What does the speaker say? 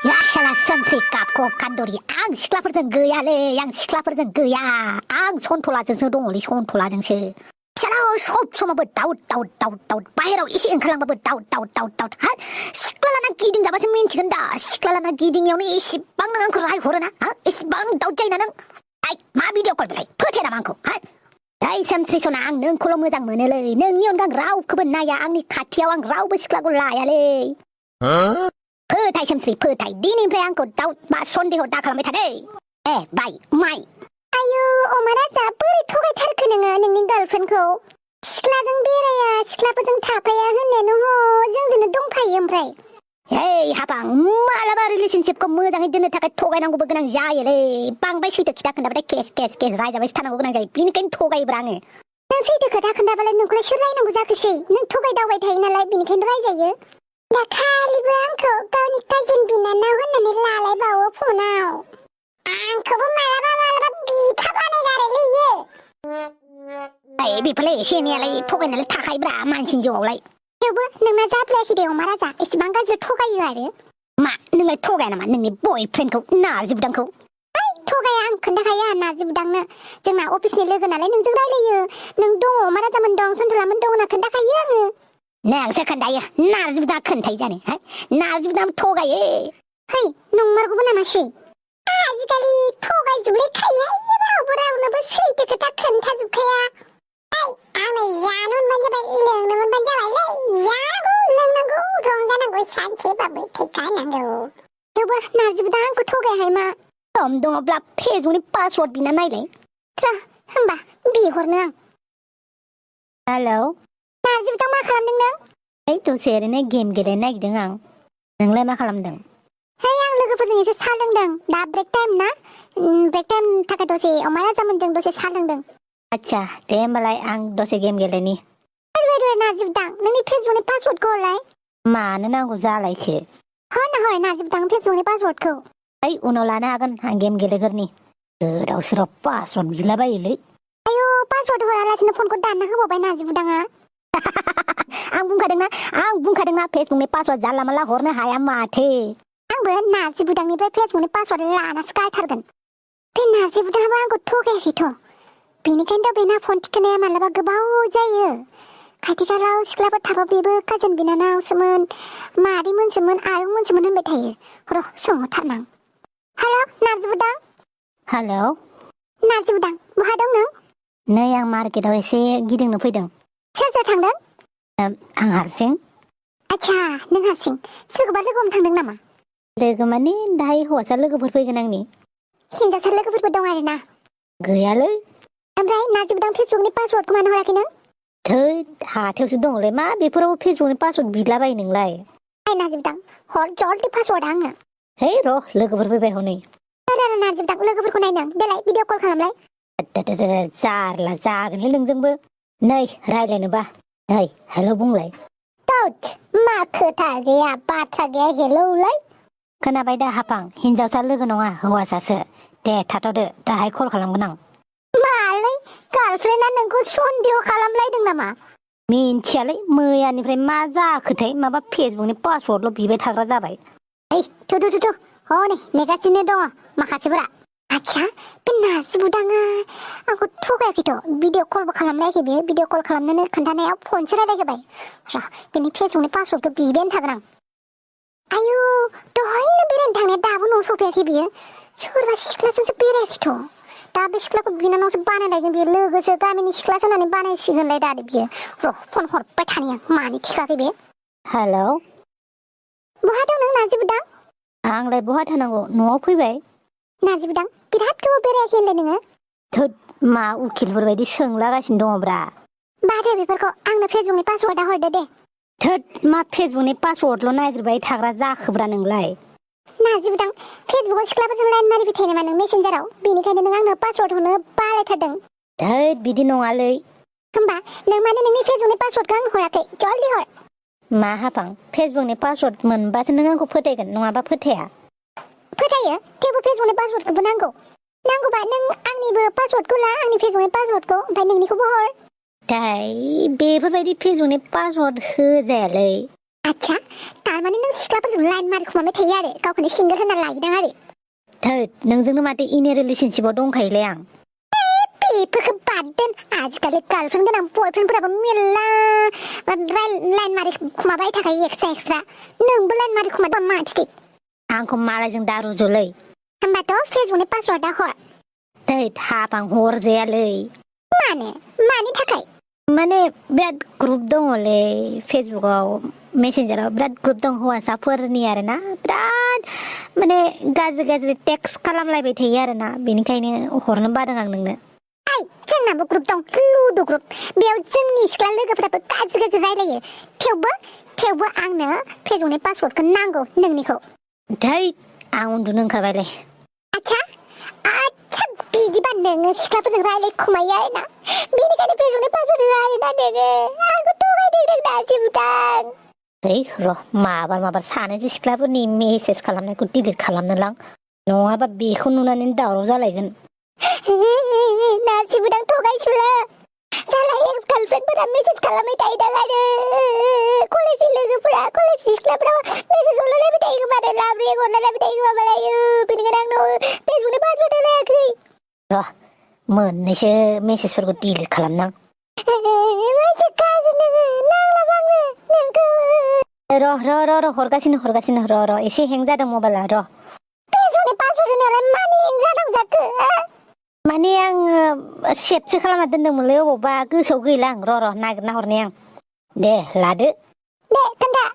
Ya salah santri kapko kandori आं सिख्लाफोरजों गैयालै आं सिख्लाफोरजों गैया आं सन्थलाजोंसो दङलै सन्थलाजोंसो साला सब समावबो दाउट दाउट दाउट दाउट बाहेराव एसे ओंखारलांबाबो दाउट दाउट दाउट दाउट हा सिख्ला लाना गिदिंजाबासो मिन्थिगोन दा सिख्ला लाना गिदिंनायावनो एसेबां नों आंखौ रायहरो ना हा एसेबां दाउट जायोना नों आइ मा भिडिअ कल बेलाय फोथाया नामा आंखौ हा ओइ सानस्रि सना आं नोंखौल' मोजां मोनोलै नोंनि अनगा आं रावखौबो नाया आंनि खाथियाव आं रावबो सिख्लाखौ लायालै फोथाय सानस्रि फोथाय दिनैनिफ्राय आंखौ दाउट बा सन्देह दा खालामबाय थादे ए बाय माइ आयु अमा राजा बोरै थगायथारखो नोङो नोंनि गार्लफ्रेन्डखौ सिख्लाजों बेराया सिख्लाफोरजों थाफाया होननायानो ह जोंजोंनो दंफायो ओमफ्राय हेइ हाबां मालाबा रिलेशनशिपखौ मोजाङै दोननो थाखाय थगायनांगौबो गोनां जायोलै बांद्राय सैथो खिथा खोन्थाबाथाय केस केस केस रायजाबायसो थानांगौ गोनां जायो बिनिखायनो थगायोब्रा आङो नों सैथो खोथा खोन्थाबालाय नोंखौलाय सोर रायनांगौ जाखोसै नों थगायदावबाय थायो नालाय बिनिखायनो रायजायो दाखालिबो आंखौ गावनि काजिन बिनानाव होननानै लालायबावो फनाव आंखौबो मालाबा मालाबा बिफा बानायगारोलै इयो ए बेफोरलाय एसे एनैयालाय थगायनायालाय थाखायोब्रा मानसिनि जिउआवलाय थेवबो नोंना जाद्रायाखै दे अमा राजा एसेबां गाज्रि थगायो आरो मा नोंलाय थगाया नामा नोंनि बयफ्रेन्डखौ नारजि बुदांखौ थगाया आं खोन्थाखायो नारजि बुदांनो जोंना अफिसनि लोगो नालाय नोंजों रायलायो नों दङ अमा राजामोन दं सन्थलामोन दं होनना खोन्थाखायो आङो नोंसो खोन्थायो नारजि बुदा खोन्थायो जानो हा नारजि बुदा थगायो है नंमारगौबो नामासै आजिखालि थगायजोबलाय थायो रावबो रावनोबो सैथो खोथा खोन्थाजोबखाया आंनो जानो मोनबानो जाबाय लोंनो मोनबानो जाबायलै जानांगौ लोंनांगौ रंजानांगौ सानसेबाबो थैखानांगौ थेवबो नारजि बुदा आंखौ थगायाहाय मा सम दङब्ला फेसबुकनि पासवर्ड बिना नायलाय जा होमबा बिहरनो आं हेलौ नारजि बुदा मा खालामदों नों ओइ दसे ओरैनो गेम गेलेनो नागिरदों आं नोंलाय मा खालामदों है आं लोगोफोरजों एसे साहा लोंदों दा ब्रेक टाइम ना ब्रेक टाइम थाखाय दसे अमा राजामोनजों दसे साहा लोंदों आच्छा दे होमबालाय आं दसे गेम गेलेनि नारजि बुदा नोंनि फेसबुकनि पासवर्डखौ हरलाय मानो नांगौ जालायखो हर नारजि बुदा फेसबुकनि पासवर्डखौ ओइ उनाव लानो हागोन आं गेम गेलेगोरनि गोदाव सोराव पासवर्ड बिलाबायोलै आयु पासवर्ड हरालासिनो फनखौ दानना होबावबाय नारजि बुदाङा आं बुंखादोंना फेसबुकनि पासवर्ड जानला मानला हरनो हाया माथो आंबो नारजि बुदांनिफ्राय फेसबुकनि पासवर्ड लानासो गारथारगोन बे नारजि बुदाङाबो आंखौ थगायाखैथ' बेनिखायनोथ' बेना फन थिखोनाया मालाबा गोबाव जायो खाथि खालाव सिख्लाफोर थाबा बेबो काजिन बिनानावसोमोन मादैमोनसोमोन आयंमोनसोमोन होनबाय थायो र' सोंहरथारनां हेलौ नारजि बुदां हेलौ नारजि बुदां बहा दं नों नै आं मार्केटाव एसे गिदिंनो फैदों सोर सोर थांदों आं हारसिं आच्छा नों हारसिं सोरखौबा लोगो हमनो थांदों नामा लोगो माने दाहाय हौवासा लोगोफोर फैगोन आंनि हिनजावसा लोगोफोरबो दं आरोना गैयालै ओमफ्राय नारजि बुदां फेसबुकनि पासवर्डखौ मानो हराखै नों थै हाथायावसो दङलै मा बेफोराव फेसबुकनि पासवर्ड बिलाबायो नोंलाय आइ नारजि बुदां हर जलदि पासवर्डआ आंनो है र' लोगोफोर फैबाय हनै नारजि बुदां लोगोफोरखौ नायदों देलाय भिडिअ कल खालामलाय जारला जागोनलै नोंजोंबो नै रायज्लायनोबा नै हेलौ बुंलाय मा खोथा गैया बाथ्रा गैया हेलौलाय खोनाबाय दा हाफां हिनजावसा लोगो नङा हौवासासो दे थाथ'दो दाहाय कल खालामगोन आं मालै गार्लफ्रेन्डआ नोंखौ सन्देह खालामलायदों नामा मिन्थियालै मैयानिफ्राय मा जाखोथाय माबा फेसबुकनि पासवर्डल' बिबाय थाग्रा जाबाय ओइ थु हनै नेगासिनो दङ माखासेफोरा आच्छा बे नारजि बुदाङा आंखौ थगायाखैथ' भिडिअ कलबो खालामलायाखै बेयो भिडिअ कल खालामनानै खोन्थानायाव फनसो रायलायग्रोबाय र' बेनि फेसबुकनि पासवर्डखौ बिबायानो थागोन आं आयु दहायनो बेरायनो थांनाया दाबो न'आव सफैयाखै बियो सोरबा सिख्लाजोंसो बेरायाखैथ' दा बे सिख्लाखौ बिनानावसो बानायलायगोन बियो लोगोसो गामिनि सिख्लासो होननानै बानायसिगोनलाय दा बियो र' फन हरबाय थानि आं मानो थिखाखै बे हेलौ बहा दं नों नारजि बुदां आंलाय बहा थानांगौ न'आव फैबाय नारजि बुदां बिराद गोबाव बेरायाखै होनलाय नोङो थोद मा उकिलफोर बायदि सोंलागासिनो दङब्रा बादे बेफोरखौ आंनो फेसबुकनि पासवर्डआ हरदो दे थोद मा फेसबुकनि पासवर्डल' नागिरबाय थाग्रा जाखोब्रा नोंलाय नारजि बुदां फेसबुकआव सिख्लाफोरजों लाइन मारिबाय थायो नामा नों मेसेन्जाराव बेनिखायनो नों आंनो पासवर्ड हरनो बालायथारदों थोद बिदि नङालै होमबा नों माने नोंनि फेसबुकनि पासवर्डखौ आंनो हराखै जल्दि हर मा हाफां फेसबुकनि पासवर्ड मोनबासो नों आंखौ फोथायगोन नङाबा फोथाया फोथायो थेवबो फेसबुकनि पासवर्डखौबो नांगौबा नों आंनिबो पासवर्डखौ ला आंनि फेसबुकनि पासवर्डखौ ओमफ्राय नोंनिखौबो हर बेफोरबायदि फेसबुकनि पासवर्ड होजायालै आच्छा तारमाने नों सिख्लाफोरजों लाइन मारिखुमाबाय थायो आरो गावखौनो सिंगोल होनना लायोदां आरो थोद नोंजोंनो माथो इन ए रिलेसनशिपआव दंखायोलै आं बेफोरखौ बाद दोन आजिखालि गार्लफ्रेन्ड गोनां बयफ्रेन्डफोराबो मेरला लाइन मारिखुमाबाय थाखायो एक्सट्रा नोंबो लाइन मारिखुमाबा मा थिक आंखौ मालायजों दारुजोलै होमबाथ' फेसबुकनि पासवार्डआ हर थैद हाब आं हरजायालै मानि थाखाय माने बिराद ग्रुप दङलै फेसबुकआव मेसेन्जाराव बिराद ग्रुप दं हौवासाफोरनि आरोना बिराद माने गाज्रि टेक्स्ट खालामलायबाय थायो आरोना बेनिखायनो हरनो बादों आं नोंनो जोंनाबो ग्रुप दं लुदु ग्रुप बेयाव जोंनि सिख्ला लोगोफोराबो गाज्रि रायलायो थेवबो आंनो फेसबुकनि पासवार्डखौ नांगौ नोंनिखौ थैद आं उन्दुनो ओंखारबायलै आच्छा बिदिबा नोङो सिख्लाफोरजों रायलायखुमायो आरोना बेनिखायनो फेसबुकनि पासवार्ड होआ आरोना नोङो आंखौ थगायदों नों नाजिबदां र' माबार सानैसो सिख्लाफोरनि मेसेज खालामनायखौ डिलिट खालामनोलां नङाबा बेखौ नुनानै दावराव जालायगोन नाजिबदां थगायसुला जाला एक्स गार्लफ्रेन्डफोरा मेसेज खालामबाय थायोदां आरो कलेजनि लोगोफोरा कलेजनि सिख्लाफोरा मेसेज हरलायबाय थायो खोमा आरो लाब्रे हरलायबाय थायो खोमा मालायो बेनिखायनो आंनाव फेसबुकनि पासवार्ड होआखै र' मोननैसो मेसेजफोरखौ डिलिट खालामनां मानसि गाज्रि नोङो नांला बांनो नोंखौ र' हरगासिनो र' एसे हें जादों मबाइला र' फेसबुकनि पासवार्ड होनायालाय मानि हें जादों जाखो माने आङो सेभसो खालामना दोनदोंमोनलै अबावबा गोसोआव गैला आं र' नागिरना हरनि आं दे लादो दे खोन्था